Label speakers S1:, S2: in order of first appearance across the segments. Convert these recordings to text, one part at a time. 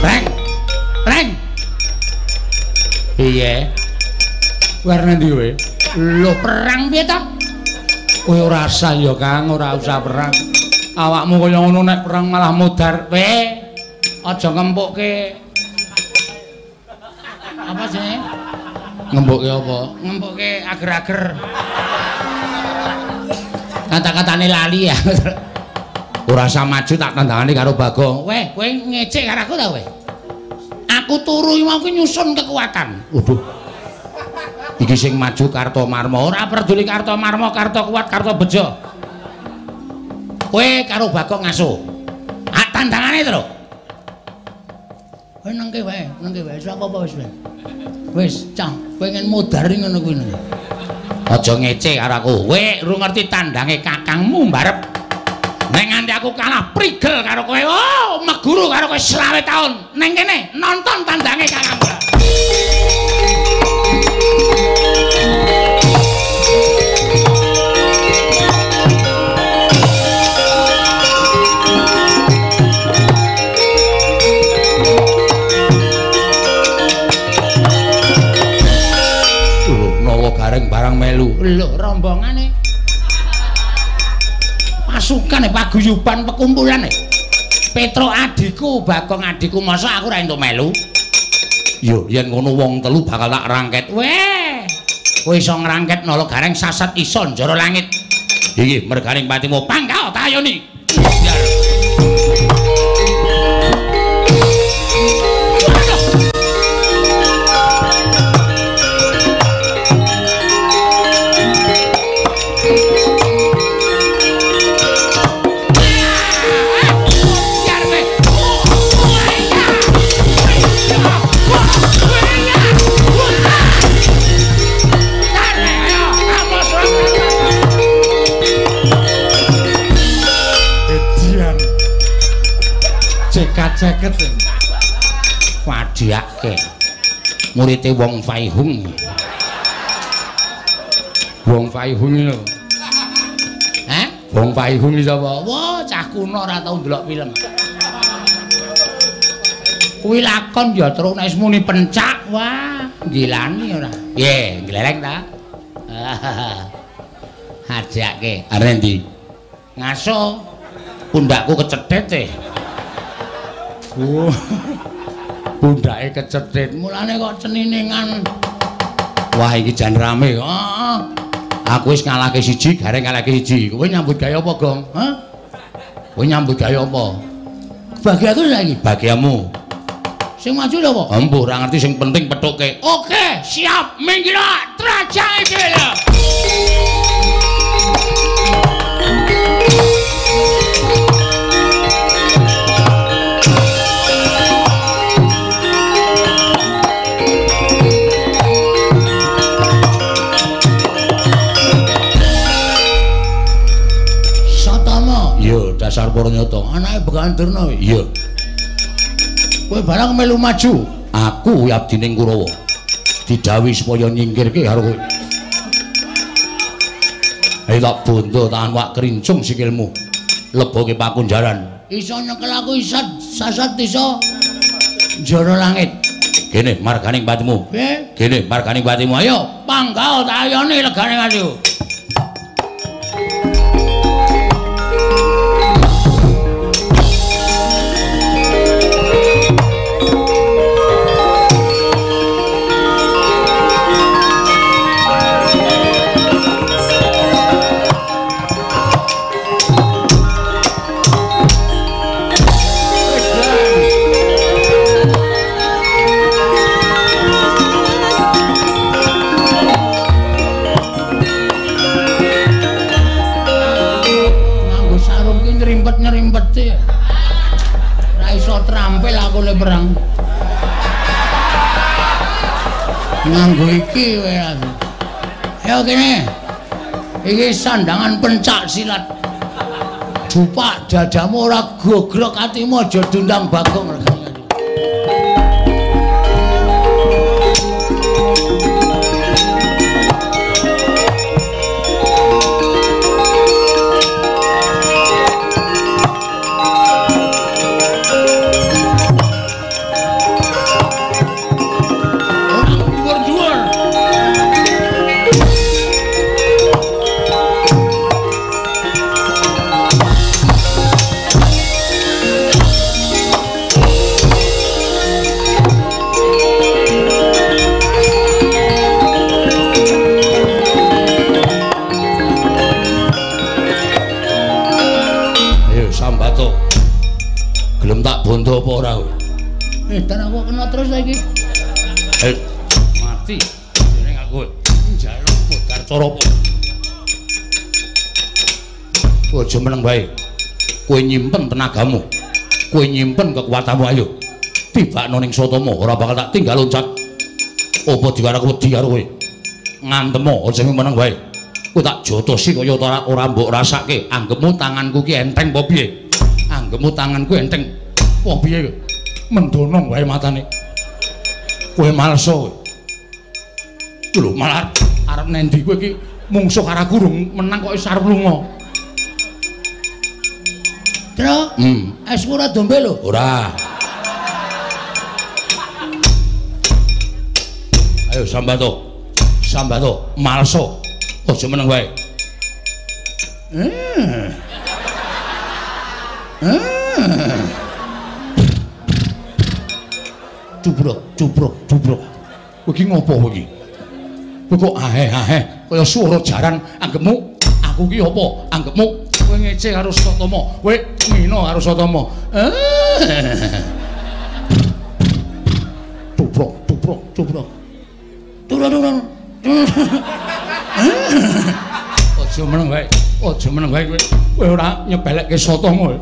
S1: Reng. Reng. Piye? Warna ndi kowe? Lho perang piye ta? Kowe ora usah ya Kang, ora usah perang. Awakmu kaya ngono nek perang malah modar. Kowe aja ngempukke. Apa jenenge? Ngempukke apa? Ngempukke ager-ager. Kata-katane lali ya. Ora usah maju tak tandangane karo Bagong. Weh, kowe ngecek karo aku ta kowe? Aku turu mau ki nyusun kekuatan. Waduh. Iki sing maju Kartomarma. Ora peduli Kartomarma, Karto kuat, Karto bejo. Kowe karo Bagong ngaso. Ah tandangane to lho. Kowe nengke wae, wis apa-apa wis. Wis, cah, pengen modar ngono kuwi. Aja ngece karo aku. Kowe ora ngerti tandange kakangmu mbarep. Nek nganti aku kalah prigel karo kowe. Oh, meguru karo kowe 25 taun. Neng kene nonton tandange kakangmu. Lho, nawa gareng barang melu. Lho, rombongane. Pasukan paguyuban pekumpulan. Petro adikku, Bagong adikku, masa aku ora entuk melu? Yo, yen ngono wong telu bakal tak rangket. Weh, kowe iso ngrangket nala gareng sasat iso njara langit. Iki merganing patimu pangkal tayoni. Biar. Ceket wadiake murite Wong Faihung. Wong Faihung lho. Hah? Wong Faihung iki sapa? Wah, cah kuno ora tau ndelok film. Kuwi lakon ya terus nek wis muni pencak, wah, gilani ora. Piye, gleleng ta? Ajake. Arep ndi? Ngaso. Pundakku kecethet e. Oh. Pundake kecethet. Mulane kok ceniningan. Wah, iki jan rame. Heeh. Aku wis ngalahke siji, gareng ngalahke siji. Kowe nyambut gawe apa, Gong? Hah? Kowe nyambut gawe apa? Bagi aku saiki, bagiamu. Sing maju lho apa? Embuh, ora ngerti sing penting pethuke. Oke, siap. Minggir trajange dhewe lho. Dasar Poronyata, anake Begawan Durna. Iya. Kowe barang melu maju. Aku abdining Kurawa. Didhawuhi supaya nyingkirke karo kowe. Ayo tak bondo tahan wak krincung sikilmu. Leboke pakunjaran. Iso nyekel aku iso sasat iso njara langit. Kene marganing patimu. Piye? Kene marganing patimu. Ayo panggao tayone legane atiku. Perang nganggo iki kowe aku. Ayo kene. Iki sandangan pencak silat. Jupak dadamu ora gogrok atimu aja diundang Bagong regane. Beda apa ora kowe?
S2: Edan aku kena terus ta iki.
S1: Mati. Jeneng aku njaluk modar cara apa? Aja meneng wae. Kowe nyimpen tenagamu. Kowe nyimpen kekuatanmu ayo. Tibakno ning Satama, ora bakal tak tinggal loncat. Apa diarep wedi karo kowe? Ngantemo aja meneng wae. Kowe tak jotosi kaya ora mbok rasake. Anggepmu tanganku ki enteng apa piye? Anggepmu tanganku enteng apa piye? Mendono wae matane. Kowe malsa kowe. Lho malah arep nendi kowe iki mungsuh karo aku durung menang kok wis arep lunga.
S2: Tro, esmu ora dombe lho.
S1: Ora. Ayo sambato. Sambato, malsa. Aja meneng wae. Cubrok, cubrok, cubrok. Kowe iki ngopo kowe iki? Kowe kok aheh-aheh kaya swara jaran. Anggepmu aku ki apa? Anggepmu kowe ngece karo Satama, kowe ngina karo Satama. Cubrok, cubrok, cubrok.
S2: Turun, turun.
S1: Aja meneng wae. Aja meneng wae kowe. Kowe ora nyepelekke Satama.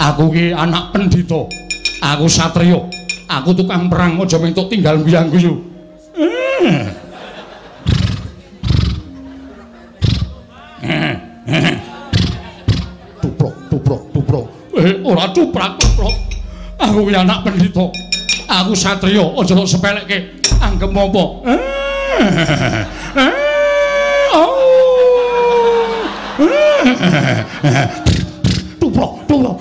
S1: Aku ki anak pendhita. Aku satriya. Aku tukang perang, aja mentuk tinggal guyang-guyu. Tuprok, tuprok, tuprok. Ora tuprak, tuprok. Aku ki anak pendhita. Aku satriya, aja tok sepelekke. Anggep apa? Tuprok, tuprok.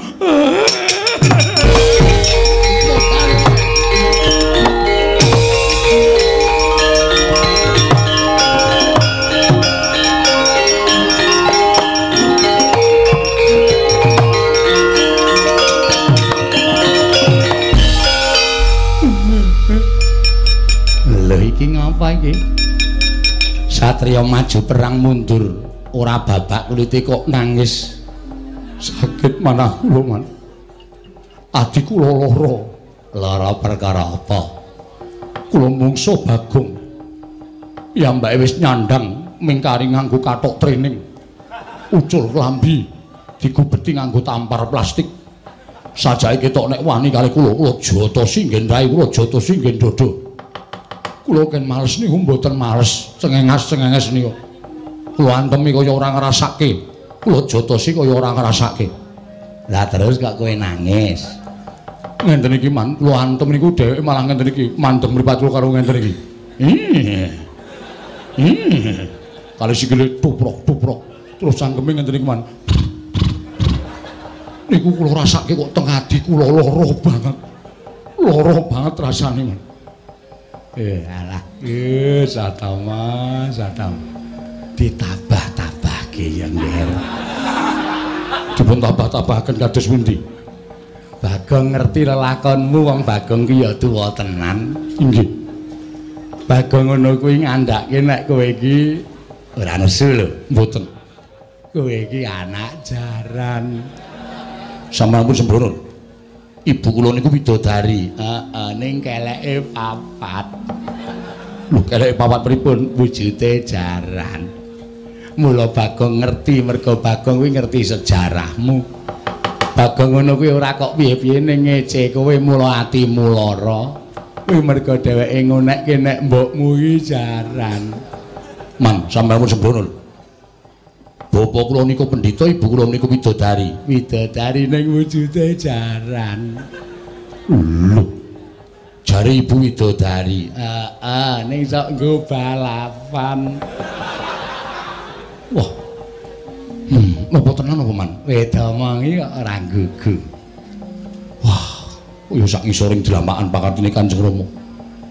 S1: Lho iki ngapa iki? Satriya maju perang mundur, ora babak kulite kok nangis. Sakit manah kula, Man. Ati kula lara. Lara perkara apa? Kula mungsuh Bagong. Piyambake wis nyandang mingkari nganggo kathok training. Ucul klambi digubeti nganggo tampar plastik. Sajake ketok nek wani kali kula, kula jotosi nggen rai, kula jotosi nggen dodo. Kula ken males niku mboten males, cengengas-cengenges niku. Kula antemi kaya ora ngrasake. Kula jotosi kaya ora ngrasake.
S2: Lah terus kok kowe nangis?
S1: Ngenten iki, Man, kula antem niku dheweke malah ngenten iki, mandeng mripat kula karo ngenten iki. Kali sikile tuprok-tuprok, terus cangkeme ngenten iki, Man. Niku kula rasake kok teng ati kula lara banget. Lara banget rasane, Man.
S2: Alah.
S1: Satama, Satama.
S2: Ditabah-tabahke ya, Nger.
S1: Dipun tabah-tabahaken kados pundi?
S2: Bagong ngerti lelakonmu, wong Bagong ki ya tuwa tenan.
S1: Inggih.
S2: Bagong ngono kuwi ngandhake nek kowe iki ora nesu lho,
S1: mboten.
S2: Kowe iki anak jaran.
S1: Sampun sembrono. Ibu kula niku widodari.
S2: Heeh, ning keleke papat.
S1: Lho, keleke papat pripun?
S2: Wujude jaran. Mula Bagong ngerti, mergo Bagong kuwi ngerti sejarahmu. Bagong ngono kuwi ora kok piye-piye ning ngece kowe mula atimu lara. Kuwi mergo dheweke ngonekke nek mbokmu iki jaran.
S1: Man, sampeyan sembrono. Bapak kula niku pendhita, ibu kula niku widodari.
S2: Widodari ning wujude jaran.
S1: Lho. Jare ibu widodari.
S2: Heeh, ning sok nggo balapan.
S1: Wah. Napa tenan apa, Man?
S2: Wedomongi kok ora gugu.
S1: Wah, ya sak ngisoring dlamakan pakartine Kanjeng Rama.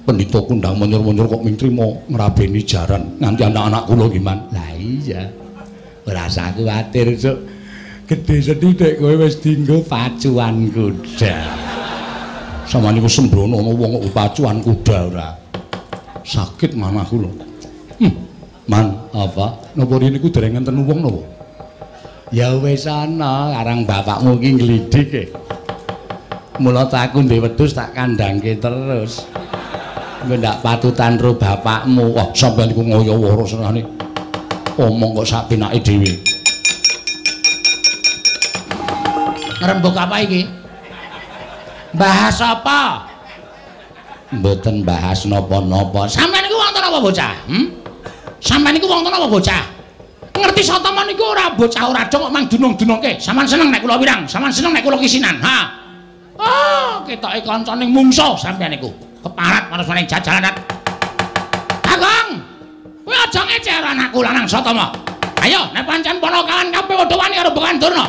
S1: Pendhita kundang menyor-menyor kok ming trima ngrabeni jaran nganti anak-anak kula nggih, Man.
S2: Lah iya. Ora usah kuwatir, Cuk. Gedhe sethithik kowe wis dienggo pacuan kuda.
S1: Sama niku sembrono ana wong kok pacuan kuda ora. Sakit manah kula. Man,
S2: apa?
S1: Napa rene niku dereng enten wong napa?
S2: Ya wis ana, karang bapakmu ki nglidik e.
S1: Mula tak aku ndek wedhus tak kandhangke terus. Kowe ndak patutan ro bapakmu. Wah, sampeyan iku ngoyo woro senane. Omong kok sak penake dhewe. Ngrembug apa iki? Bahas apa? Mboten bahas napa-napa. Sampeyan iku wonten apa bocah? Sampeyan iku wonten apa bocah? Ngerti Satama niku ora bocah ora dong kok mang dunung-dunungke. Sampeyan seneng nek kula wirang, sampeyan seneng nek kula kisinan. Ha. Oh, ketoke kancane mungsuh sampeyan niku. Keparat manusane jajalanan. Bagong, kowe aja ngece karo anakku lanang Satama. Ayo, nek pancen ponokawan kabeh padha wani karo Begawan Durna.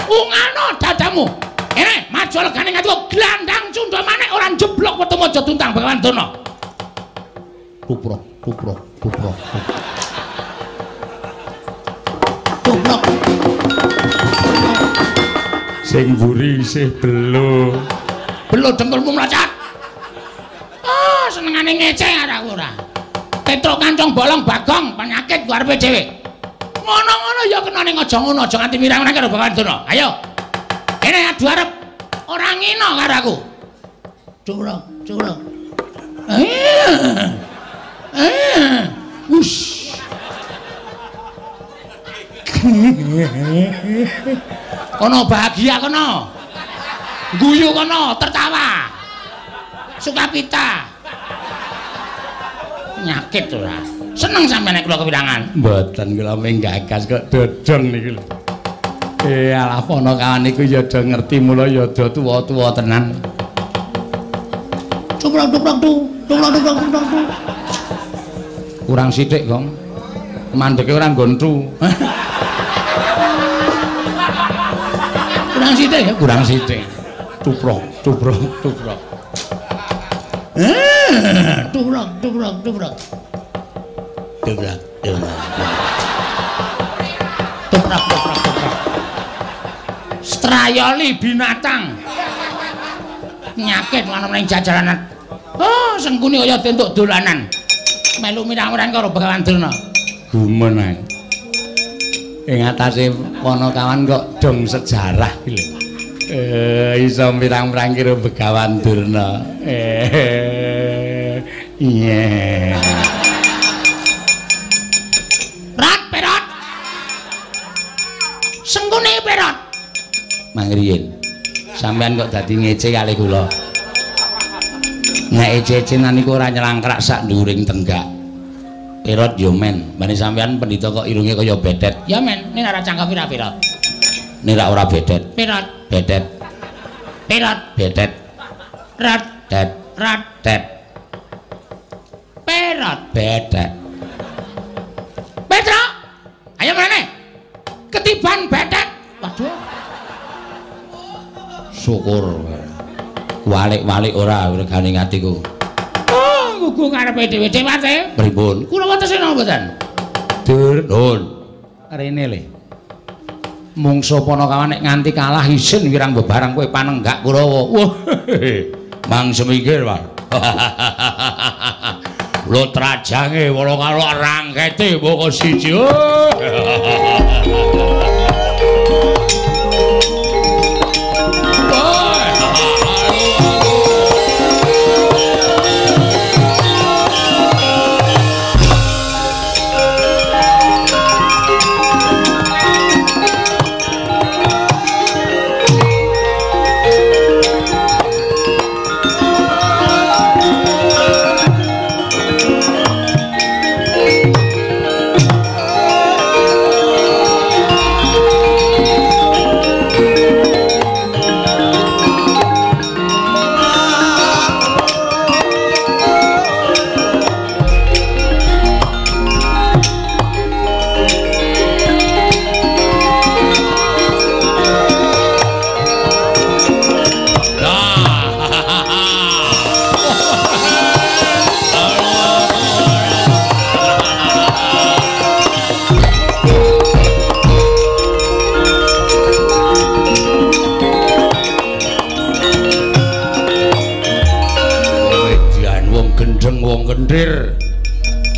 S1: Ungano dadamu. Ene, maju legane ngatiku glandang cundha manik ora njeblok wetemu aja tuntang Begawan Durna. Tuprok, tuprok, tuprok. Tuprok.
S2: Sing mburi isih belo.
S1: Belo dengkulmu mlacat. Oh, senengane ngece karo aku ora. Petruk kancong bolong Bagong penyakit ku arepe dhewe. Ngono-ngono ya kenane aja ngono, aja nganti mirang-mirang karo Begawan Durna. Ayo. Kene adu arep ora ngino karo aku. Curang, curang. Wush. Kono bahagia kono. Guyu kono, tertawa. Sukapita. Penyakit ora. Seneng sampeyan nek kula kewirangan.
S2: Mboten kula menggagas kok dodong niku lho. Alah ponokawan niku ya do ngerti mula ya do tuwa-tuwa tenan.
S1: Cuprok cuprok tu, cuprok cuprok cuprok tu.
S2: Kurang sithik, Gong. Mandeke ora nggontu.
S1: Kurang sithik ya,
S2: kurang sithik. Tuprok, tuprok, tuprok.
S1: Tuprok, tuprok, tuprok. Tuprok, tuprok. Tuprok, tuprok, tuprok. Strayoli binatang. Penyakit ngono ning jajalanan. Oh, sengkuni kaya entuk dolanan. Melu mirang-mirang karo Begawan Durna.
S2: Gumun ae. Ing atase ponokawan kok dong sejarah iki lho. Iso mirang-mirang karo Begawan Durna. Iya.
S1: Rat perot. Sengkuni perot.
S2: Mangriyin. Sampeyan kok dadi ngece kali kula. Nek ece-ecenan niku ora nyelangkrak sak nduring tenggak. Perot yo men, bane sampeyan pendhita kok irunge kaya bedet.
S1: Ya men, nek ora cangkem pira-pira.
S2: Nek ora bedet.
S1: Perot,
S2: bedet.
S1: Perot,
S2: bedet.
S1: Rat,
S2: det,
S1: rat,
S2: det.
S1: Perot,
S2: bedet.
S1: Petro, ayo mrene. Ketiban bedet. Waduh.
S2: Syukur. Walik-walik ora regane atiku.
S1: Oh, gugu karepe dhewe dewate.
S2: Pripun?
S1: Kula wonten napa mboten?
S2: Dur, nun. Rene le. Mungsuh ponokawan nek nganti kalah isin wirang bebarang kowe panenggak Kurawa. Wah. Mang semingkir, Pak. Lho trajange wala karo rangkete moko siji.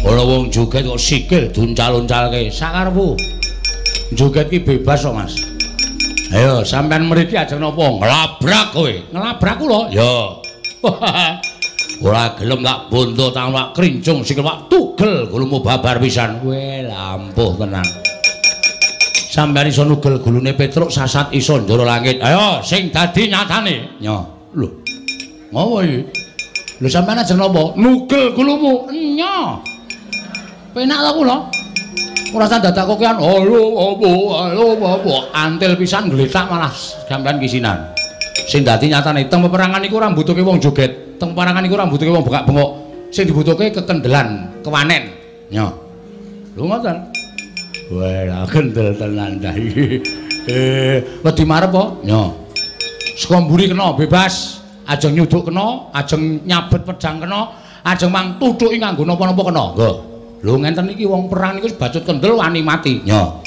S2: Ana wong joget kok sikil duncal-uncalke sakarepmu. Joget ki bebas kok, Mas.
S1: Ayo sampean mriki ajeng napa? Nglabrak kowe. Nglabrak kula? Ya. Ora gelem tak bondo tak krincung sikil wak tugel gulumu babar pisan. Kowe lampuh tenan. Sampeyan iso nugel gulune Petruk sasat iso njara langit. Ayo sing dadi nyatane. Nyo. Lho. Ngopo iki? Lho sampeyan ajeng napa? Nugel gulumu. Nyo. Penak ta kula? Ora usah dadak kokean. Halo apa halo apa antil pisan gletak malah sampeyan kisinan. Sing dadi nyatane teng peperangan iku ora mbutuhke wong joget, teng peperangan iku ora mbutuhke wong bengak-bengok. Sing dibutuhke kekendelan, kewanen. Nyo. Lho ngoten. Wah, kendel tenan ta iki. Wedi marep apa? Nyo. Saka mburi kena bebas, ajeng nyuduk kena, ajeng nyabet pedang kena, ajeng mang tuthuki nganggo napa-napa kena. Nggo. Lho ngenten iki wong perang niku bacut kendel wani mati. Nyo.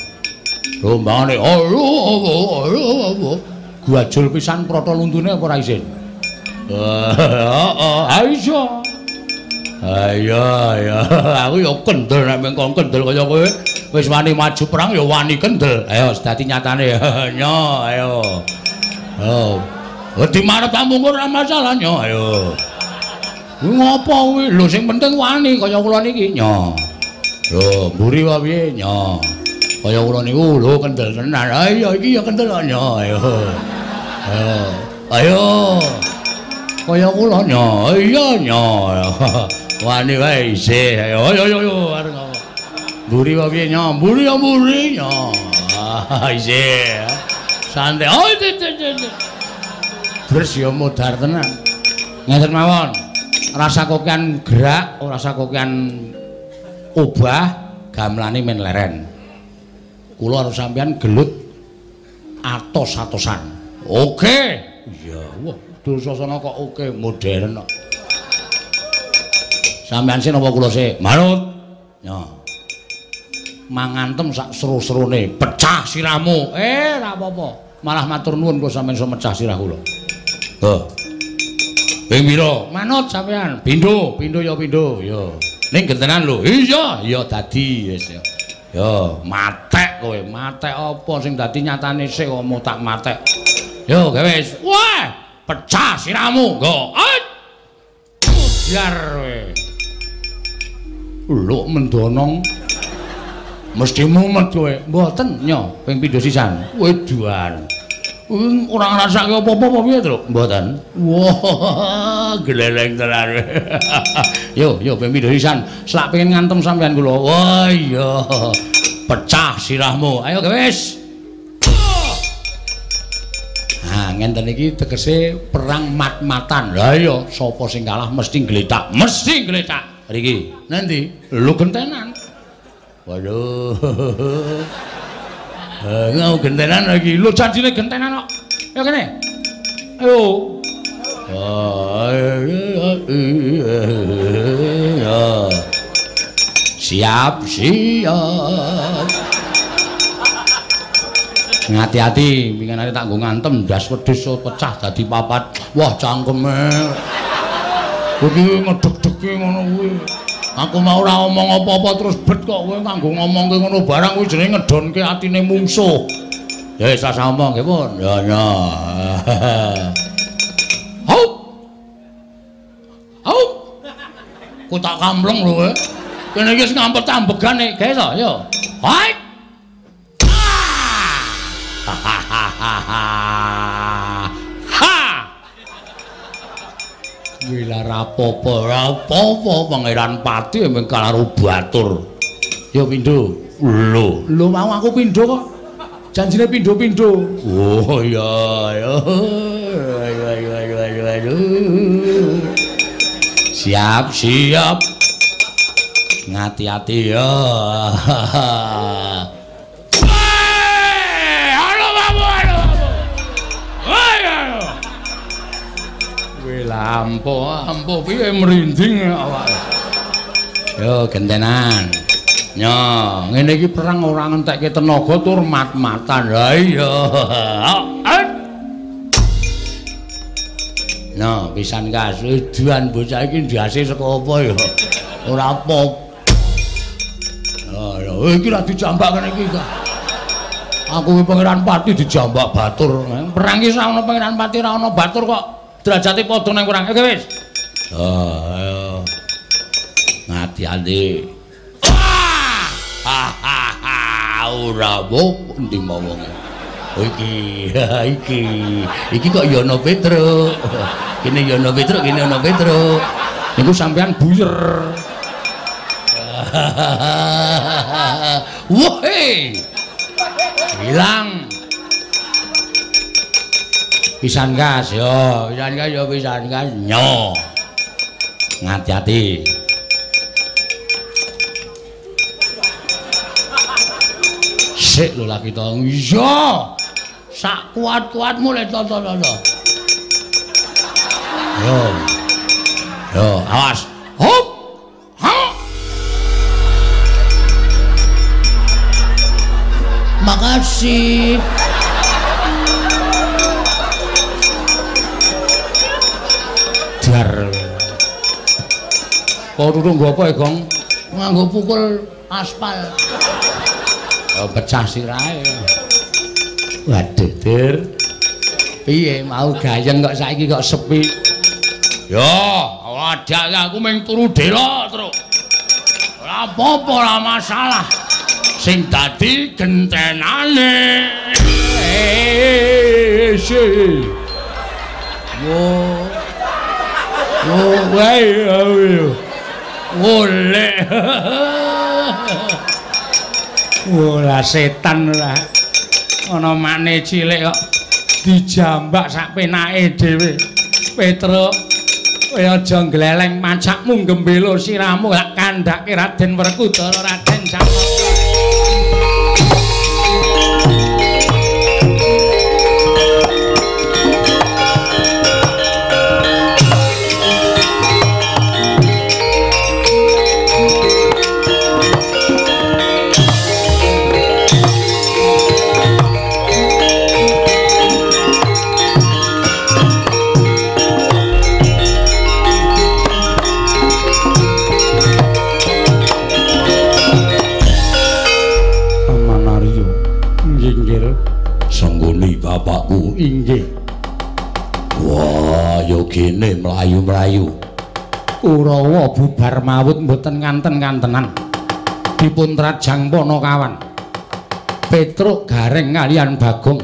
S1: Lho mbangane halo halo halo. Guajul pisan prata luntune apa ora isin? Heeh, ha iso. Ayo ayo, aku ya kendel nek mengkon kendel kaya kowe. Wis wani maju perang ya wani kendel. Ayo dadi nyatane. Nyo, ayo. Oh. Wedi marep amung ora masalah nyo, ayo. Kuwi ngopo kuwi? Lho sing penting wani kaya kula niki. Nyo. Lho, mburi wae piye? Nyo. Kaya kula niku lho kendel tenan. Ayo iki ya kendel nyo, ayo. Ayo. Ayo. Kaya kula nyo. Iya nyo. Wani wae isih. Ayo ayo ayo arep ngopo. Mburi wae piye nyo? Mburi ya mburi nyo. Ah isih. Santai. Oh Bres ya modar tenan. Ngeten mawon. Rasa kokean gerak, ora rasa kokean obah, gamelane men leren. Kula karo sampeyan gelut atos-atosan. Oke. Iya, wah, Dursasana kok oke modern kok. Sampeyan sih napa kula sih? Manut. Yo. Mangantem sak seru-serune, pecah sirahmu. Ora apa-apa. Malah matur nuwun kok sampeyan iso mecah sirah kula. Lho. Ping pira? Manut sampeyan. Pindho, pindho ya pindho. Ya. Ning gentenan lho. Iya, ya dadi wis ya. Ya, matek kowe. Matek apa sing dadi nyatane sik kok tak matek. Yo, gawe wis. Wah, pecah sirahmu. Nggo. Biar kowe. Lho mendonong. Mesti mumet kowe. Mboten, nyo, ping pindho sisan. Weduan. Ora ngrasake apa-apa apa piye, Truk? Mboten. Wah, gleleng tenan. Yo, yo ping pindho sisan. Selak pengen ngantem sampean kula. Wah, iya. Pecah sirahmu. Ayo wis. Nah, ngenten iki tegese perang mat-matan. Lah iya, sapa sing kalah mesti gletak. Mesti gletak. Riki, nanti lho gentenan. Waduh. Ngau gentenan lagi. Lho janjine gentenan kok. Ayo kene. Ayo. Siap, siap. Ngati-ati, winginane tak nggo ngantem ndas wedhus pecah dadi papat. Wah, cangkeme. Kuwi ngedeg-degi ngono kuwi. Aku mau ora omong apa-apa terus bet kok kowe nganggo ngomongke ngono barang kuwi jenenge ngedonke atine mungsuh. Ya wis rasa omong nggih pun. Ya ya. Haup. Haup. Ku tak kampleng lho kowe. Kene iki wis ngampet ambegane, gawe to, yo. Hai. Ha. Wila rapopo, rapopo Pangeran Pati emang karo batur. Yo pindho. Lho, lho mau aku pindho kok. Janjine pindho-pindho. Oh iya, ayo. Ayo ayo ayo ayo ayo. Siap, siap. Ngati-ati ya. Ampuh, ampuh piye merinding awake. Yo gentenan. Yo, ngene iki perang ora ngentekke tenaga tur mat-matan. Ha iya. Nah, pisan kasuduan bocah iki ndase saka apa ya? Ora apa. Oh, iki ra dijambak kene iki. Aku ki Pangeran Pati dijambak batur. Perang ki ora ana Pangeran Pati, ora ana batur kok derajate padha nang perang. Oke wis. Oh, ayo. Ngati-ati. Ha ha ha, ora opo endi wonge. Iki, iki. Iki kok ya ana Petruk. Kene ya ana Petruk, kene ana Petruk. Niku sampean buyer. Woi. Hilang. Pisan gas yo, pisan gas yo, pisan gas nyo. Ngati-ati. Sik lho lagi to. Iya. Sak kuat-kuatmu le to to to. Yo. Yo, awas. Hop. Ha. Makasih. Dar. Kok durung nggo apa, Gong? Nganggo pukul aspal. Oh, pecah sirahe. Waduh, Dir. Piye mau gayeng kok saiki kok sepi? Yo, wadah aku mung turu delok, Truk. Ora apa-apa, ora masalah. Sing dadi gentenane. Wo. Wo wae ayo. Golek. Ora setan ora. Ana makne cilik kok dijambak sak penake dhewe. Petruk, kowe aja ngleleng macakmu gembelo sirahmu tak kandhake Raden Werkudara, Raden Janaka.
S2: Bapakku
S1: inggih.
S2: Wah, yo gene mlayu-mlayu.
S1: Kurawa bubar mawut mboten nganten-ngantenan. Dipun trajang Panakawan. Petruk Gareng kalian Bagong.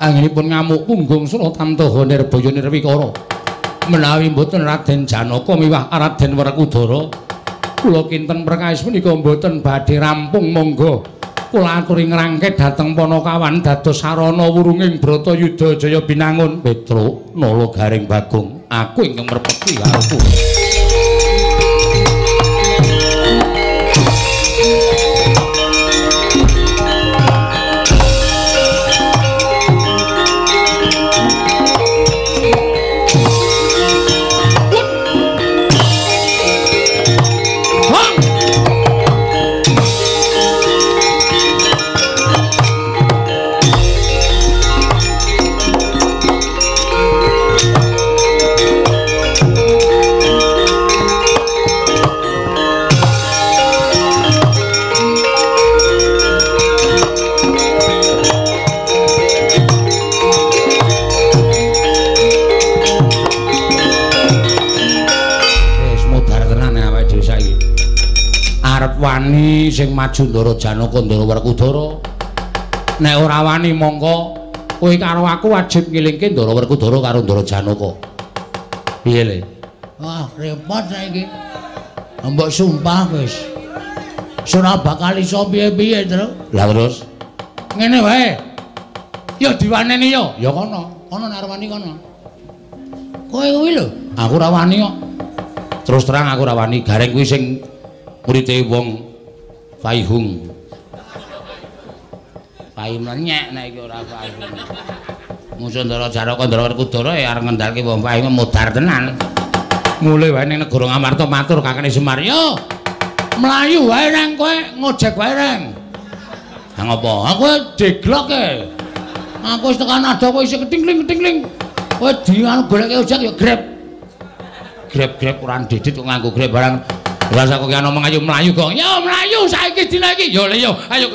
S1: Anggenipun ngamuk punggung Suratamtaha Nirbaya Nirwikara. Menawi mboten Raden Janaka miwah Raden Werkudara, kula kinten perkawis punika mboten badhe rampung. Monggo kula aturi ngrangket dhateng Panakawan dados sarana wurunging Bratayuda Jaya Binangun.
S2: Petruk, Nala, Gareng, Bagong, aku ingkang merpeti karo kowe.
S1: Wani sing maju Ndara Janaka Ndara Werkudara. Nek ora wani mongko kowe karo aku wajib ngilingke Ndara Werkudara karo Ndara Janaka. Piye le? Wah, repot saiki. Mbok sumpah wis. Ora bakal iso piye-piye, Tru.
S2: Lah terus
S1: ngene wae. Ya diwaneni yo. Ya kono, kono nek arep wani kono. Kowe kuwi lho,
S2: aku ora wani kok. Terus terang aku ora wani. Gareng kuwi sing murite wong Faihung.
S1: Pai mlenyek nek iki ora Faihung. Musuh Ndara Janaka Ndara Werkudara ya arep ngendhalke wong Faihung modar tenan. Mulih wae ning negara Ngamarta matur kakane Semar, "Yo, mlayu wae nang kowe ngojek wae reng." Ha ngopo? Aku deglok e. Aku wis tekan ado kowe isih ketingling-ketingling. Kowe di anu goleke ojek ya grab. Grab-grab ora ndedit kok nganggo grab barang. Rasa kok ana omong ayo mlayu kok. Ya mlayu saiki dina iki. Yo le yo, ayo.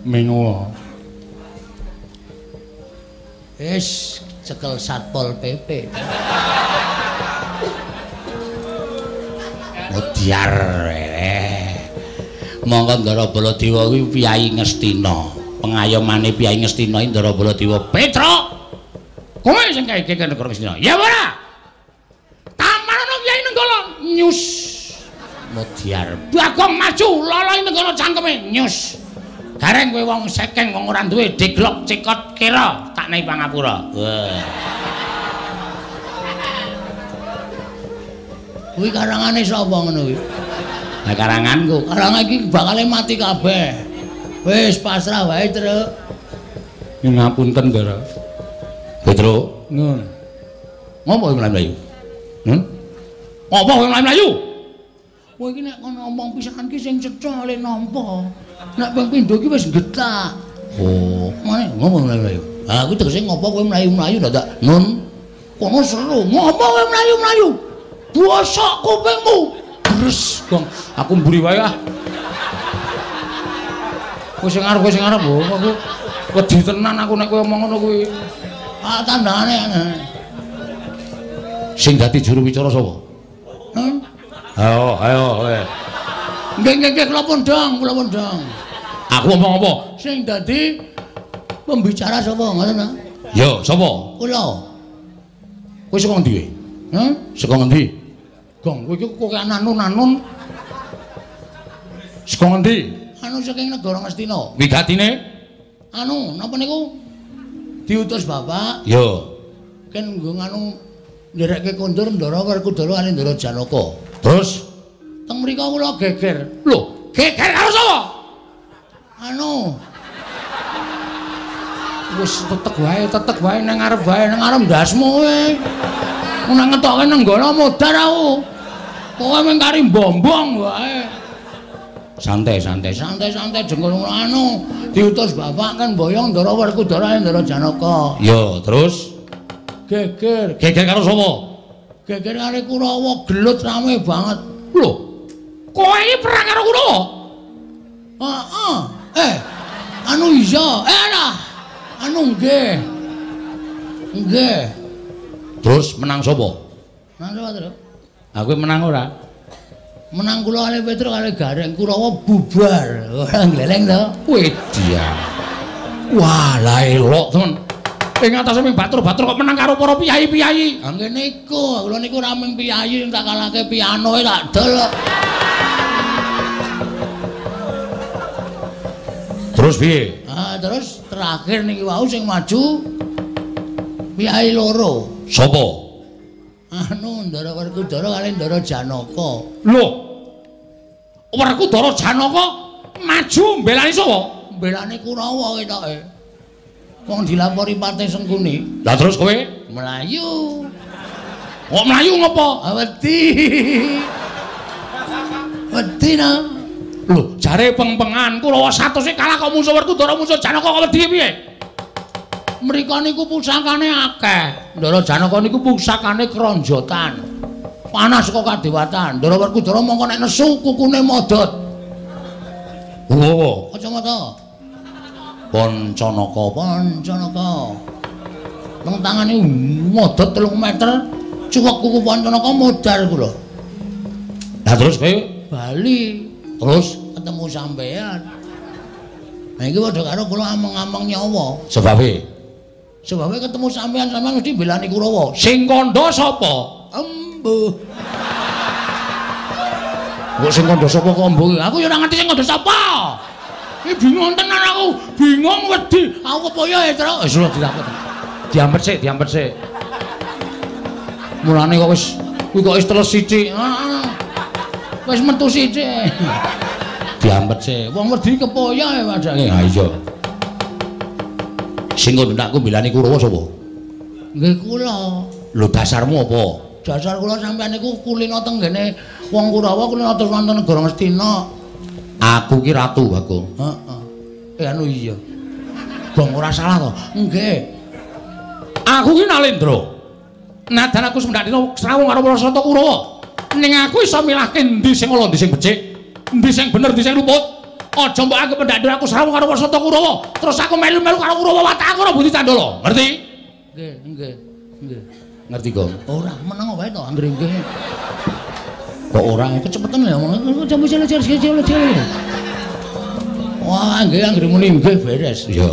S1: Mengo.
S2: Wis cekel Satpol PP.
S1: Mudyar. Monggo Ndara Baladewa kuwi Piyayi Ngastina. Pengayomane Piyayi Ngastina Ndara Baladewa. Petruk. Kowe sing kae ke negara Ngastina. Ya ora. Tamarana Kyai Nenggala nyus. Mudyar. Bagong maju loloi Nenggala cangkeme nyus. Gareng kowe wong sekeng wong ora duwe deglok cekot kira tak nei pangapura. Wah.
S2: Kuwi karangane sapa ngono kuwi?
S1: Lah karanganku,
S2: karangan iki bakale mati kabeh. Wis pasrah wae, Truk.
S1: Ngapunten, Ndara. Petruk,
S2: ngono.
S1: Ngopo kowe mlayu-mlayu? Ngopo kowe mlayu-mlayu?
S2: Kowe iki nek kono omong pisan ki sing cetha le nampa. Nek ping pindho ki wis getak.
S1: Oh,
S2: mane ngopo mlayu-mlayu? Ha kuwi tegese ngopo kowe mlayu-mlayu dadak nun. Kono seru, ngopo kowe mlayu-mlayu? Bosok kupingmu.
S1: Bres, Gong. Aku mburi wae ah. Kowe sing arep, kowe sing arep. Oh, aku wedi tenan aku nek kowe omong ngono kuwi.
S2: Ah tandane.
S1: Sing dadi juru wicara sapa?
S2: Hah?
S1: Ayo, ayo kowe.
S2: Nggih, nggih, nggih, kula pundhang, kula pundhang.
S1: Aku omong apa?
S2: Sing dadi pembicara sapa ngoten ta?
S1: Ya, sapa?
S2: Kula.
S1: Kowe saka ngendi kowe?
S2: Hah?
S1: Saka ngendi?
S2: Gong, kowe iki kok anun-anun.
S1: Saka ngendi?
S2: Anu saking negara Ngastina.
S1: Wigatine?
S2: Anu, napa niku? Diutus bapak.
S1: Ya.
S2: Ken nggo nganu nderekke kondur Ndara Werkudara kali Ndara Janaka.
S1: Terus
S2: teng mriku kula geger.
S1: Lho, geger karo sapa?
S2: Anu.
S1: Wis tetek wae nang ngarep wae, nang ngarep ndasmu kowe. Nang ngetoke Nenggala modar aku.
S2: Kowe mung kari mbombong wae.
S1: Santai, santai,
S2: santai, santai jengkol anu diutus bapak kan boyong Ndara Werkudara Ndara Janaka.
S1: Ya, terus
S2: geger.
S1: Geger karo sapa?
S2: Geger karo Kurawa, gelut rame banget.
S1: Lho, kowe iki perang karo Kurawa?
S2: Heeh. Anu iya, lah. Anu nggih. Nggih.
S1: Terus menang sapa?
S2: Menang sapa, Truk?
S1: Aku menang ora?
S2: Menang kula kali Petruk kali Gareng, Kurawa bubar. Ora gleleng to.
S1: Wedia. Wah, lah elok temen. Ing atase ming batur-batur kok menang karo para piyayi-piyayi.
S2: Ha ngene iku, kula niku ora ming piyayi tak kalahke pianoe tak dol.
S1: Terus piye?
S2: Ah, terus terakhir niki wau sing maju piyayi loro.
S1: Sapa?
S2: Anu Ndara Werkudara kali Ndara Janaka.
S1: Lho. Werkudara Janaka maju mbelani sapa?
S2: Mbelani Kurawa ketoke. Wong dilapori Patih Sengkuni.
S1: Lah terus kowe
S2: mlayu.
S1: Kok mlayu ngopo?
S2: Wedi. Wedi na.
S1: Lho, jare peng-pengan Kurawa 100 kalah kok musuh Werkudara musuh Janaka kok wedi piye?
S2: Mriko niku pusakane akeh. Ndara Janaka niku pusakane kronjotan. Panas kok kadewatan. Ndara Werkudara mongko nek nesu kukune modot.
S1: Lho,
S2: kacamata.
S1: Pancanaka,
S2: Pancanaka. Nang tangane modot 3 meter, cuwek kuku Pancanaka modar kula.
S1: Lah terus kowe
S2: bali.
S1: Terus
S2: ketemu sampean. Nah iki padha karo kula ameng-ameng nyawa.
S1: Sebabe?
S2: Sebabe ketemu sampean, sampean mesti mbelani Kurawa.
S1: Sing kandha sapa?
S2: Embuh.
S1: Kok sing kandha sapa kok embuh?
S2: Aku ya ora ngerti sing kandha sapa. Iki bingung tenan aku, bingung wedi. Aku kepoyo ya, Truk.
S1: Wis lho diampet. Diampet sik, diampet sik. Mulane kok wis kuwi kok wis teles sithik.
S2: Heeh. Wis metu sithik.
S1: Diampet sik.
S2: Wong wedi kepoyo ya padake.
S1: Ha iya. Sing kandhakku mbelani Kurawa sapa?
S2: Nggih kula.
S1: Lho dasarmu apa?
S2: Dasar kula sampean niku kulino teng ngene wong Kurawa kulino terus wonten negara Ngastina.
S1: Aku ki ratu, Bagong.
S2: Heeh. Anu iya.
S1: Gong ora salah to?
S2: Nggih.
S1: Aku ki Nalendra. Nadan aku semendak dina srawung karo para sata Kurawa. Ning aku iso milahke endi sing ala, endi sing becik, endi sing bener, endi sing luput. Aja mbok anggap pendak aku srawung karo Wasata Kurawa. Terus aku melu-melu karo Kurawa watak aku ora Budi Candala. Ngerti?
S2: Nggih, nggih. Nggih.
S1: Ngerti, Gong?
S2: Ora, meneng wae to anggere nggih.
S1: Kok ora kecepetan ya ngomong. Wah, nggih anggere muni nggih beres. Iya.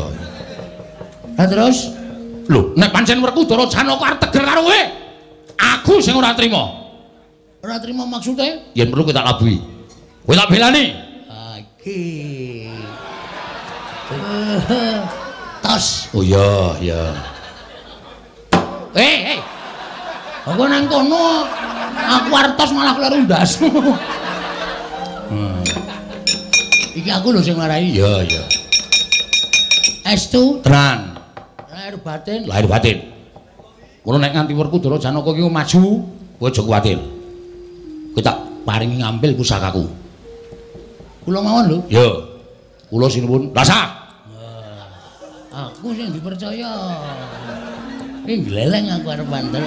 S2: Lah terus
S1: lho, nek pancen Werkudara Janaka arep teger karo kowe, aku sing ora trima.
S2: Ora trima maksude?
S1: Yen perlu kowe tak labuhi. Kowe tak belani.
S2: Ha iki. Tos.
S1: Oh iya, iya.
S2: Hei, hei. Aku nang kono aku arep tos malah kleru ndasmu. Iki aku lho sing marai.
S1: Iya, iya.
S2: Estu
S1: tenan.
S2: Lahir batin,
S1: lahir batin. Mula nek nganti Werkudara Janaka iki maju, kowe aja kuwatir. Kowe tak paringi ngambil pusakaku.
S2: Kula mawon lho.
S1: Iya. Kula sinuwun. Rasa.
S2: Aku sing dipercaya. Iki gleleng aku arep bandel.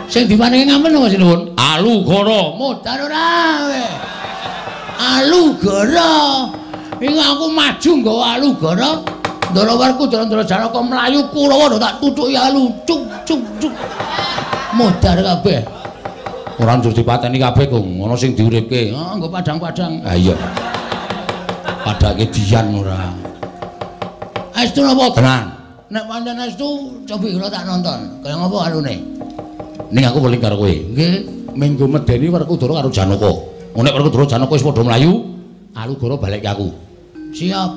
S2: Sing diparingi ngambil napa sinuwun?
S1: Alugara.
S2: Modar ora kowe. Alugara. Iki aku maju nggawa Alugara. Ndara Werkudara Ndara Janaka mlayu Kurawa tak tutuki alu cuk cuk cuk. Modar kabeh.
S1: Ora njur dipateni kabeh, Kung. Ana sing diuripke.
S2: Heeh, nggo padang-padang.
S1: Ha iya. Padake dian ora.
S2: Estu napa?
S1: Tenan.
S2: Nek pancen estu cobi kula tak nonton. Kaya ngapa anune?
S1: Ning aku weling karo kowe.
S2: Nggih,
S1: menggo medeni Werkudara karo Janaka. Nek Werkudara Janaka wis padha mlayu, Alugara balik ke aku.
S2: Siap.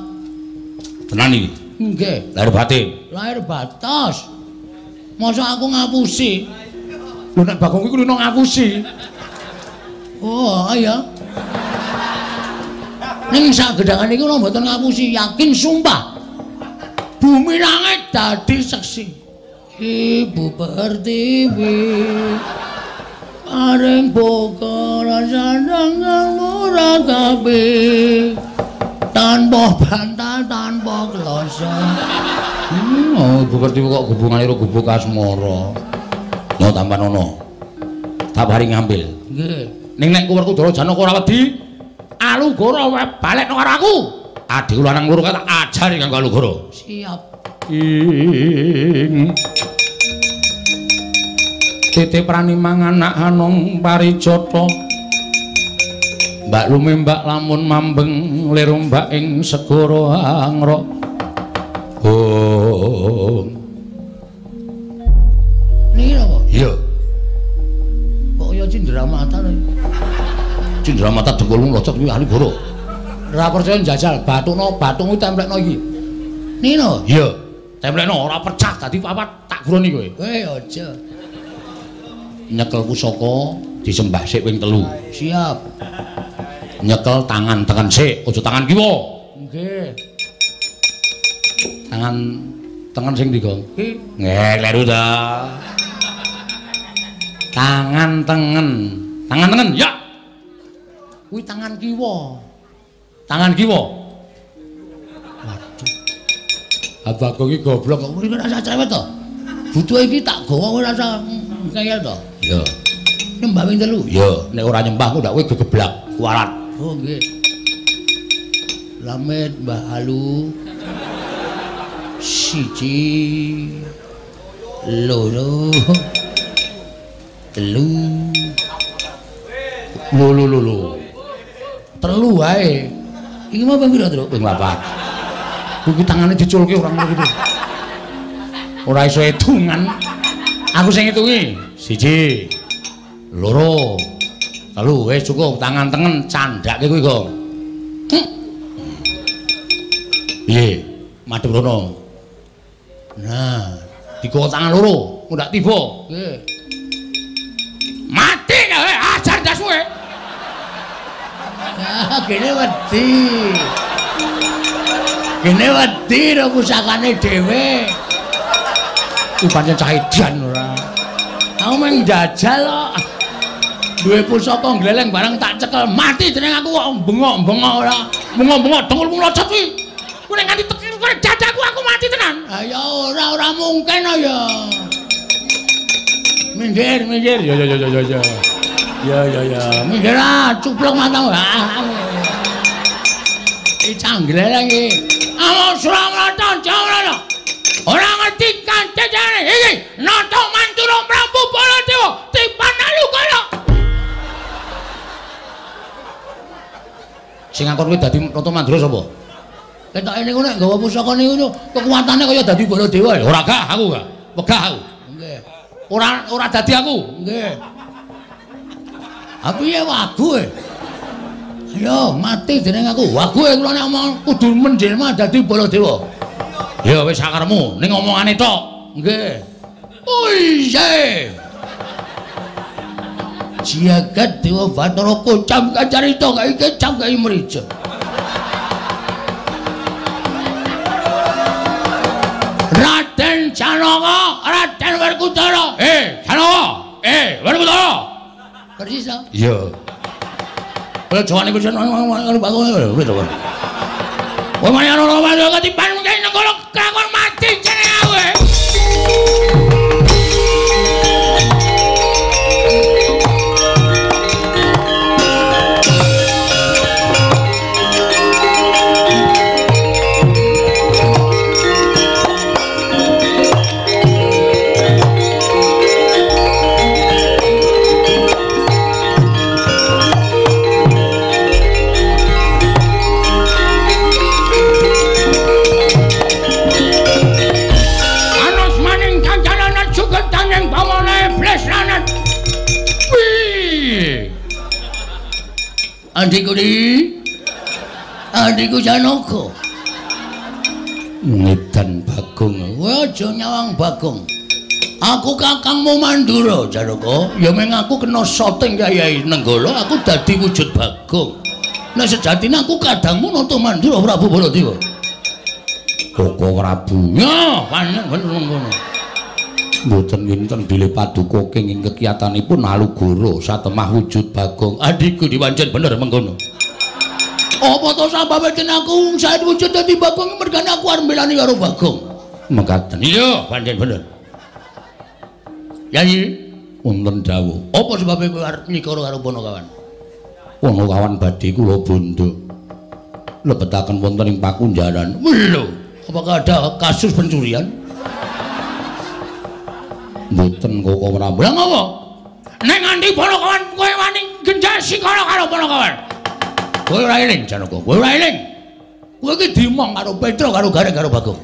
S1: Tenan iki.
S2: Nggih.
S1: Lahir batin.
S2: Lahir batos. Masa aku ngapusi?
S1: Lho nek Bagong kuwi kulino ngapusi.
S2: Oh, iya. Ning sak gedhangan iki kula mboten ngapusi, yakin sumpah. Bumi langit dadi seksi. Ibu Pertiwi paring boga rasane ora kabeh. Tanpa bantal, tanpa kloso.
S1: Oh, Ibu Pertiwi kok hubungane karo gubuk asmara. No tampan ono. Tak paring ngambil.
S2: Nggih.
S1: Ning nek Werkudara Janaka ora wedi, Alugara balekno karo aku. Adhiku lanang loro tak ajari kanggo Alugara.
S2: Siap.
S1: Ing titi pranimang anak hanung parijata. Mbak lumembak lamun mambeng lir ombak ing segara angrok. Oh.
S2: Niki napa?
S1: Iya.
S2: Kok ya cindramata lho.
S1: Cindramata dengkulmu locot kuwi Alugara.
S2: Ora percaya njajal bathukno, bathukmu templekno iki. Niki lho.
S1: Iya. Templekno ora pecah dadi papat tak guroni kowe.
S2: Kowe aja.
S1: Nyekel pusaka disembah sik ping 3.
S2: Siap.
S1: Nyekel tangan tengen sik, aja tangan kiwa.
S2: Nggih.
S1: Tangan tengen sing ndi, Gong?
S2: Iki.
S1: Nggih, kleru ta. Tangan tengen. Tangan tengen, ya.
S2: Kuwi tangan kiwa.
S1: Tangan kiwa. Waduh. Abah Bagong iki goblok
S2: kok ora rasa cerewet to. Butuhe iki tak gawa ora rasa ngeyel to.
S1: Iya.
S2: Nyembah ping 3.
S1: Iya, nek ora nyembah ku ndak kowe gegeblak kualat.
S2: Oh nggih. Lamet Mbah Alu. 1 2 3.
S1: Lho lho lho lho.
S2: 3 wae. Iki mau ping pira, Truk?
S1: Ping 4. Kuwi tangane diculke ora ngono kuwi. Ora iso hitungan. Aku sing ngitungi. 1 2 3 wis cukup tangan tengen candhake kuwi, Gong. Piye? Madhep rono. Nah, digawa tangan loro, engko ndak tiba.
S2: Nggih.
S1: Mati kowe, ajar ndasmu kowe.
S2: Ah, gene wedi. Gene wedi ro pusakane dhewe.
S1: Kuwi pancen cah edan ora.
S2: Aku mung njajal kok. Duwe pusaka gleleng barang tak cekel mati jeneng aku kok bengok-bengok ora.
S1: Bengok-bengok dengkulmu locot kuwi. Kuwi nek nganti tekir kowe dadaku aku mati tenan.
S2: Ha ya ora ora mungkin ya. Minggir, minggir.
S1: Ya ya ya ya ya. Ya ya ya.
S2: Minggir ah, cuplok matamu.
S1: Iki canggleleng iki. Amo Suramrata Jawrana. Ora ngerti kancane iki. Nata Mandura Prabu Baladewa tipan Alukara. Sing ngakon kuwi dadi Nata Mandura sapa? Ketoke niku nek nggawa pusaka niku kekuatane kaya dadi Baladewa ya. Ora gah aku gah. Wegah aku. Nggih. Ora dadi aku. Nggih. Aku ya wagu e. Ayo mati dening aku. Wagu e kula nek omong kudu menjelma dadi Baladewa. Ya wis sakaremu ning omongane tok. Nggih. Oh iya. Jagat Dewa Bathara kocam kacarita kae kecam kae mrija. Raden Janaka, Raden Werkudara. Janaka. Werkudara. Persis ta? Iya. Kaya jawane pisan karo Bagong wis to. Kowe mari ana ora ketipan mungkin nenggala kakon mati jenenge aku. Adikku di, adikku Janaka. Ngedan Bagong, kowe aja nyawang Bagong. Aku kakangmu Mandura, Janaka. Ya meng aku kena soting Kyai Nenggala, aku dadi wujud Bagong. Nek sejatine aku kadangmu Nata Mandura Prabu Baladewa. Koko Prabu. Ya, pancen bener ngono. Mboten winten bilih paduka kenging kekiyatanipun Alugoro satemah wujud Bagong. Adikku dipancen bener mengkono. Apa to sababe yen aku saet wujud dadi Bagong mergane aku arep mbelani karo Bagong. Mekaten. Iya, pancen bener. Yayi, wonten dawuh. Apa sebabe kowe arep nyikara karo Panakawan? Panakawan badhe kula bondo. Lebetaken wonten ing pakunjaran. Lho, apakah ada kasus pencurian? Mboten Koko Prabu. Lah ngopo? Nek nganti Panakawan kowe wani genjah sikara karo Panakawan. Kowe ora eling Janaka, kowe ora eling. Kowe iki dimong karo Petra karo Gareng karo Bagong.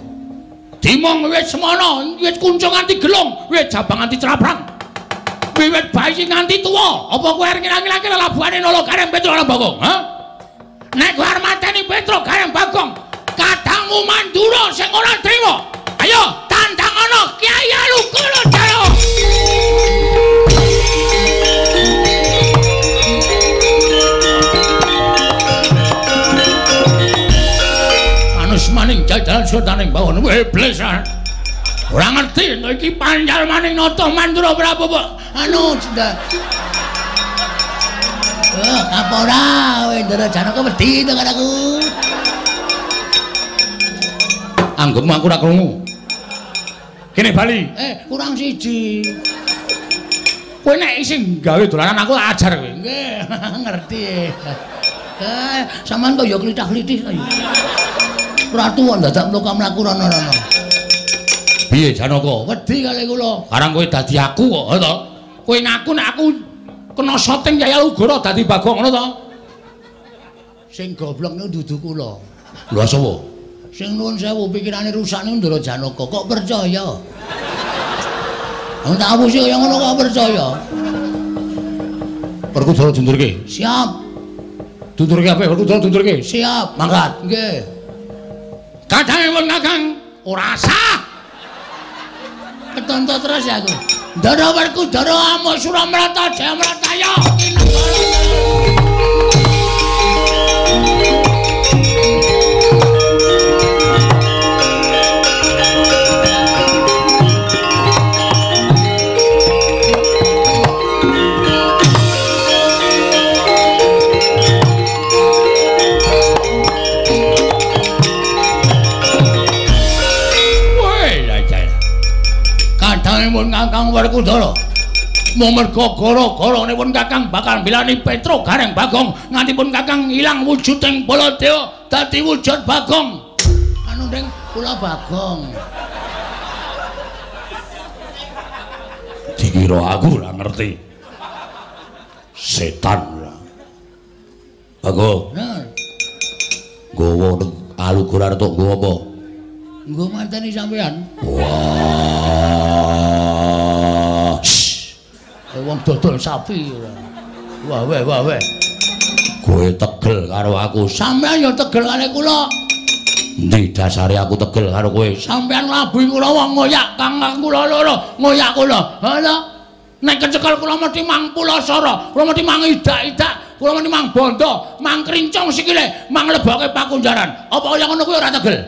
S1: Dimong wis semono, wis kunca nganti gelung, wis jabang nganti craprang. Wiwit bayi nganti tuwa, apa kowe arep ngilang-ilangke lelabuhane Nala Gareng Petra karo Bagong, ha? Nek kowe arep mateni Petra Gareng Bagong, kadangmu Mandura sing ora trima. Ayo tandang ana Kyai Alukara Jaya. Anus maning jajaran sultaning bawon iblis. Ora ngerti iki pancal maning Nata Mandura Prabu. Anu sudah. Apa ora kowe Ndara Janaka wedi to karo aku. Anggepmu aku ora krungu. Kene bali. Kurang siji. Kowe nek isih gawe dolanan aku tak ajar kowe. Nggih, ngerti. Sampeyan kok ya klithah-klithih to ya. Ratu kok dadak mlaku-mlaku rono-rono. Piye Janaka? Wedi kali kula. Karang kowe dadi aku kok, ha to? Kowe ngaku nek aku kena soting Kyai Alugoro dadi Bagong ngono to? Sing goblok niku dudu kula. Lha sapa? Sing nuwun sewu pikirane rusak niku Ndara Janaka kok percaya. Wong tak apusi kaya ngono kok percaya. Werkudara dundurke. Siap. Dundurke apik Werkudara dundurke. Siap. Mangkat. Nggih. Kadange pun Kakang ora sah. Ketonto terus ya aku. Ndara Werkudara amuk Suramrata Jayamrataya kinegara. Pun Kakang Werkudara. Mung merga gara-garane pun Kakang bakal mbelani Petruk Gareng Bagong nganti pun Kakang ilang wujuding Baladewa dadi wujud Bagong. Anu ding kula Bagong. Dikira aku ora ngerti. Setan ora. Bagong. Nah. Nggawa alugur arep nggawa apa? Nggo manteni sampean. Wah. Wong dodol sapi ora. Wah weh wah weh. Kowe tegel karo aku. Sampean ya tegel karo kula. Endi dasare aku tegel karo kowe? Sampean nglabuhi kula wong ngoyak kang kula loro, ngoyak kula. Ha nek kecekel kula mesti mang pulasara, kula mesti mang idak-idak, kula mesti mang bondo, mang krincong sikile, mang leboke pakunjaran. Apa kaya ngono kuwi ora tegel?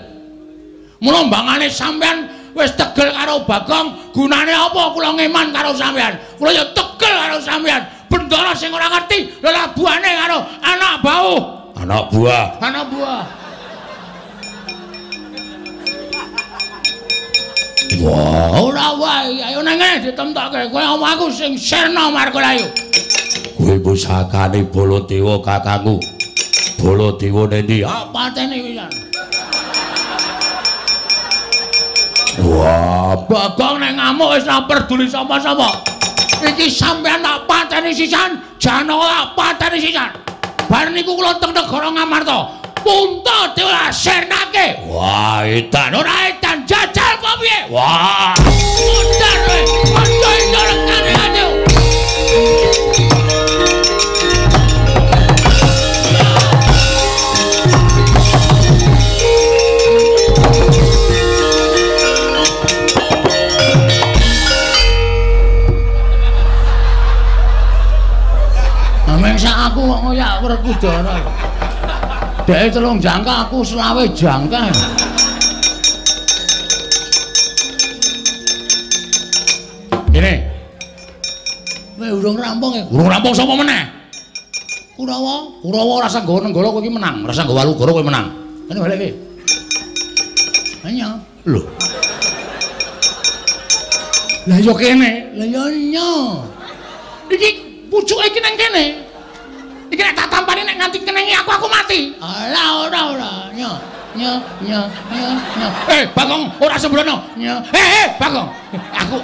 S1: Mula mbangane sampean wis tegel karo Bagong, gunane apa kula ngeman karo sampean? Kula ya tegel karo sampean. Bendara sing ora ngerti lelabuhane karo anak bau. Anak buah. Anak buah. Wah, ora wae. Ayo nang ngene ditemtokke. Kowe omong aku sing sirna Margalayu. Kowe pusakane Baladewa kakangku. Baladewa nendi? Ah, pateni pisan. Wah, Bagong nek ngamuk wis ora peduli sapa-sapa. Iki sampean tak pateni sisan, Janaka tak pateni sisan. Bar niku kula teng negara Ngamarta. Punta dewa sirnake. Wah, edan ora edan jajal apa piye? Wah, mudar kowe. Aja iso rekane ayo. Mengsak aku kok ngoyak Werkudara. Dheke 3 jangka aku 25 jangka. Kene. Kowe urung rampung ya? Urung rampung sapa meneh? Kurawa, Kurawa ora usah nggawa Nenggala kowe iki menang, ora usah nggawa Walugara kowe menang. Kene balik iki. Nya. Lho. Lah ya kene, lah ya nya. Iki pucuke iki nang kene. Iki nek tak tampani nek nganti kenengi aku mati. Alah ora ora. Nya nya nya nya nya. Eh Bagong ora sembrono. Nya. Eh Bagong.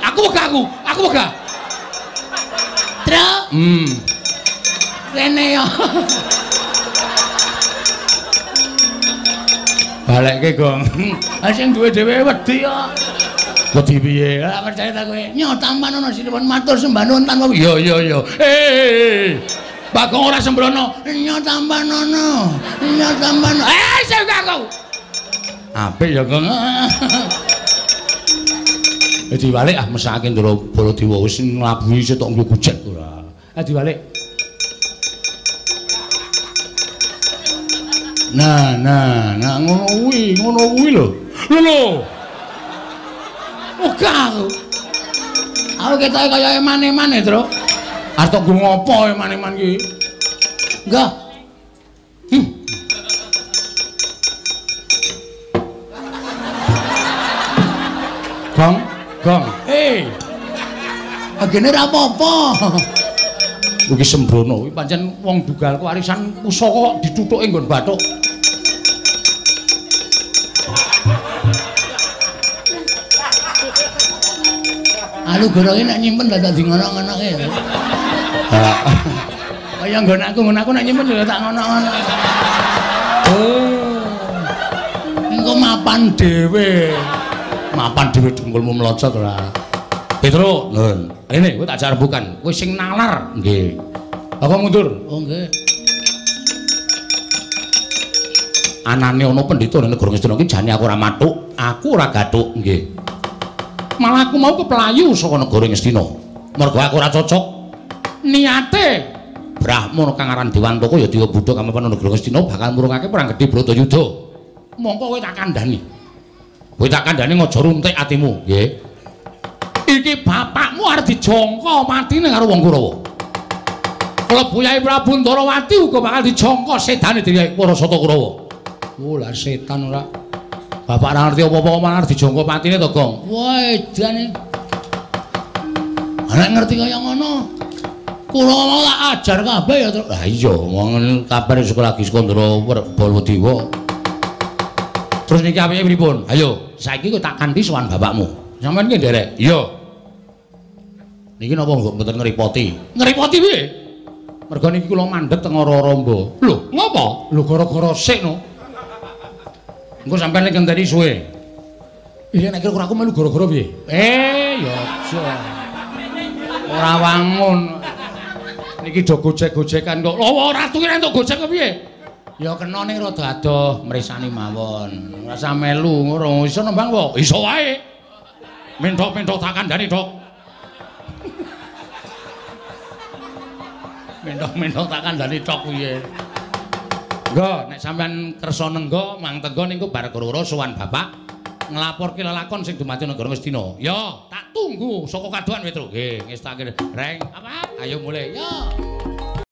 S1: Aku wegah aku. Aku wegah. Truk. Rene yo. Balekke Gong. Ha sing duwe dhewe wedi kok. Wedi piye? Lah percaya ta kowe. Nyo tampan ana sinuwun matur sembah nuwun tanpa. Iya iya iya. Eh. Bagong ora sembrono. Nyo tampan ana. Nyo tampan. Eh sing aku. Apik ya Gong. Diwalik ah mesake Ndara Baladewa wis nglabuhi sitok nggo gujek ora. Ah diwalik. Nah, nah, nah ngono kuwi lho. Lho lho. Ogah aku. Aku ketoke kaya eman-eman e, Truk. Arep tok nggo ngopo eman-eman ki? Enggak. Gong, gong. Eh. Agene ora apa-apa. Iki sembrono kuwi pancen wong dugalku warisan pusaka kok dithuthuke nggon bathuk. Alugoro iki nek nyimpen dadak di ngono-ngonoke. Kaya nggon aku nek nyimpen ya tak ngono-ngono. Oh. Engko mapan dhewe. Mapan dhewe dengkulmu mlocot ora. Petro, nun. Rene kowe tak jak rembukan. Kowe sing nalar. Nggih. Aku mundur. Oh nggih. Anane ana pendhita nang negara Ngastina iki jane aku ora mathuk, aku ora gathuk. Nggih. Malah aku mau keplayu saka negara Ngastina. Mergo aku ora cocok. Niate Brahmana kang aran Dewantaka ya Dewa Buddha kang mapan negara Ngastina bakal murungake perang gedhe Bratayuda. Mongko kowe tak kandhani. Kowe tak kandhani aja runtik atimu, nggih. Iki bapakmu arep dijangka matine karo wong Kurawa. Klebu Yai Prabu Ndarawati uga bakal dijangka sedane dening Parasata Kurawa. Oh lah setan ora. Bapak ora ngerti apa-apa malah arep dijangka patine to, Gong. Wah, edane. Nek ngerti kaya ngono, kula mau tak ajar kabeh ya, Truk. Lah iya, wong kabar sekolah lagi Skandra Baladewa. Terus niki apike pripun? Ayo, saiki kowe tak kanthi sowan bapakmu. Sampeyan ki nderek? Iya. Niki napa kok mboten ngrepoti? Ngrepoti piye? Mergo niki kula mandheg teng Ora-Ramba. Lho, ngopo? Lho gara-gara sik no. Engko sampeyan nek ngenteni suwe. Iya nek kira aku melu gara-gara piye? Ya aja. Ora wangun. Niki do gojek-gojekan kok. Lho ora ratu ki entuk gojek kepiye? Ya kena ning rada adoh mresani mawon. Ora usah melu ngono. Iso nembang po? Iso wae. Menthok-menthok tak kandhani, Dok. Menthok-menthok tak kandhani tok piye. Nggo, nek sampean kersa nenggo, mang tenggo niku bar gara-gara sowan bapak nglaporke lelakon sing dumadi negara Ngastina. Ya, tak tunggu saka kadohan Petro. Nggih, ngestake. Reng, apa? Ayo mulih. Ya.